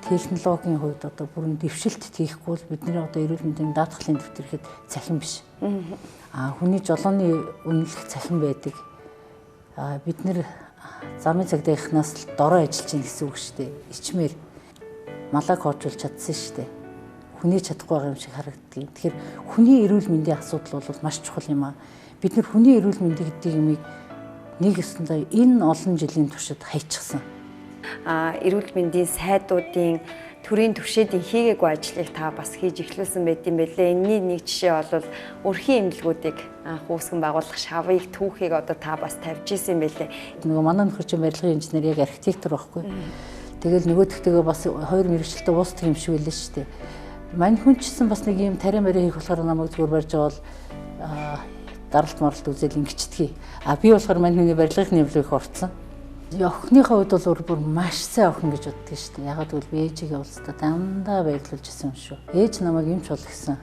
Технологийн хувьд одоо бүрэн дэвшилт хийхгүй бол бидний одоо эрүүл мэндийн даатгалын дэвтэр ихэд цахим биш. Хүний жолооны үнэлэх цахим байдаг. Бид нэр замын цагдаагийнхнаас л дорой ажиллаж байна гэсэн үг шүү дээ. Ичмээр малаг хоочулж чадсан шүү дээ. Хүний чадахгүй байгаа юм шиг харагддаг. Тэгэхээр хүний эрүүл мэндийн асуудал бол маш чухал юм аа. Бид нэр хүний эрүүл мэндийн гэдэг юмыг нэг ёсондоо энэ олон жилийн туршид хайчихсан. Эрүүл мэндийн сайдуудын төрийн түвшээдийн хийгээгүй ажлыг та бас хийж эхлүүлсэн байт юм байлээ. Энэний нэг жишээ бол өрхийн эмнэлгүүдийг анх үүсгэн байгуулах шавыг, түүхийг одоо та бас тавьж исэн юм байлээ. Нөгөө манай нөхөр чинь барилгын инженер, яг архитектор байхгүй. Тэгэл нөгөөдөгтэйгээ бас хоёр мэрэгчлээ уусдаг юм шиг байлаа шүү дээ. Мань хүн ч гэсэн бас нэг юм тариа мариа хийх болохоор намайг зүгээр барьж авал даралт маралт үзэл ингэчдгийг. Би болохоор мань хүний барилгын нэмлэг их орцсон. Охиныхоо хувьд бол бүр маш сайн охин гэж боддог шүү дээ. Ягаад гэвэл би ээжигээ уулзтаа дандаа баярлуулж исэн юм шүү. Ээж намайг юмч бол гэсэн.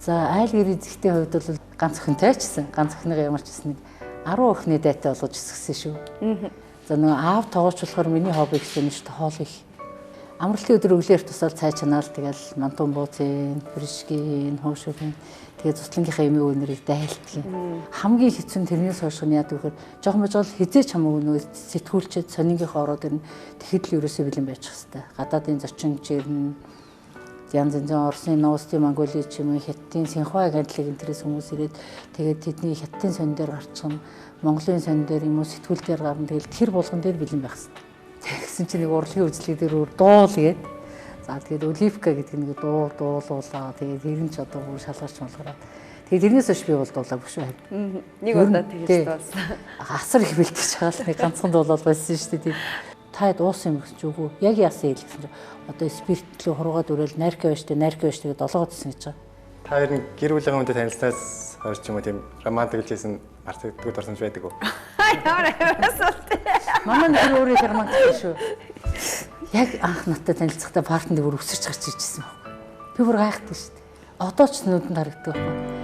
За айл гэрийн зэгтийн хувьд бол ганц охинтой ч гэсэн ганц охиныгоо ямар ч гэсэн нэг 10 охины дайтай болгож өсгсөн шүү. За нөгөө аав тоогооч болохоор миний хобби гэсэн юм шүү дээ, хоол их. Амралтын өдөр өглөөр тусаал цай чанаал тэгэл мантун бууцын, фрешгийн, хуушурын тэгээ цуцлангийнхаа эмээ өнөрийг дайлтдаг. Хамгийн хэцүү нь тэрнээс хойш нь яадаг вэхээр жоохон байж бол хизээч хамаагүй нөгөө сэтгүүлчээд сонингийнхаа ороод ирнэ. Тэгэхэд л ерөөсөө бэлэн байж хэвээр. Гадаадын зочин жирнэ, янз янзын Оросын, Новостын, Монголын ч юм уу Хятадын Синхуа агентлаг энтерээс хүмүүс ирээд тэгээд тэдний Хятадын сонь дээр гарчихна, Монголын сонь дээр юм уу сэтгүүл дээр гарна. Тэгэл тэр болгон дээр бэлэн байх хэвээр. Тэгсэн чинь нэг урлагийн үзлэг дээр өөр дуул гээд за тэгээд Оливка гэдэг нэг дуу дуулуулаа. Тэгээд тэр нь ч одоо бүр шалгарч малгараад. Тэгээд тэрнээс хойш би бол дуулаагүй шүү. Нэг удаа тэгэж дуулсан. Асар их бэлтгэж байгаа л нэг ганцхан дуулал байсан шүү дээ. Та дуусан юм гэсэн чи үгүй. Яг яасан хэл гэсэн чи одоо спирт лөө хуруугаад өрөөл нарка байж тэ нарка байж тэгээд долоогод гэсэн гэж байгаа. Та хоёр нь гэр бүлийн хүнтэй танилцсанаас хойш ч юм уу тийм романтик хэлжсэн мартагдгүй дурсамж байдаг уу? Ямар амар асуулт. Манай нөхөр өөрөө их романтик шүү. Яг анх надтай танилцахдаа партанд бүр өсөрч гарч ирчихсэн байхгүй. Би бүр гайхдаг шүү дээ. Одоо ч нүдэнд харагддаг байхгүй.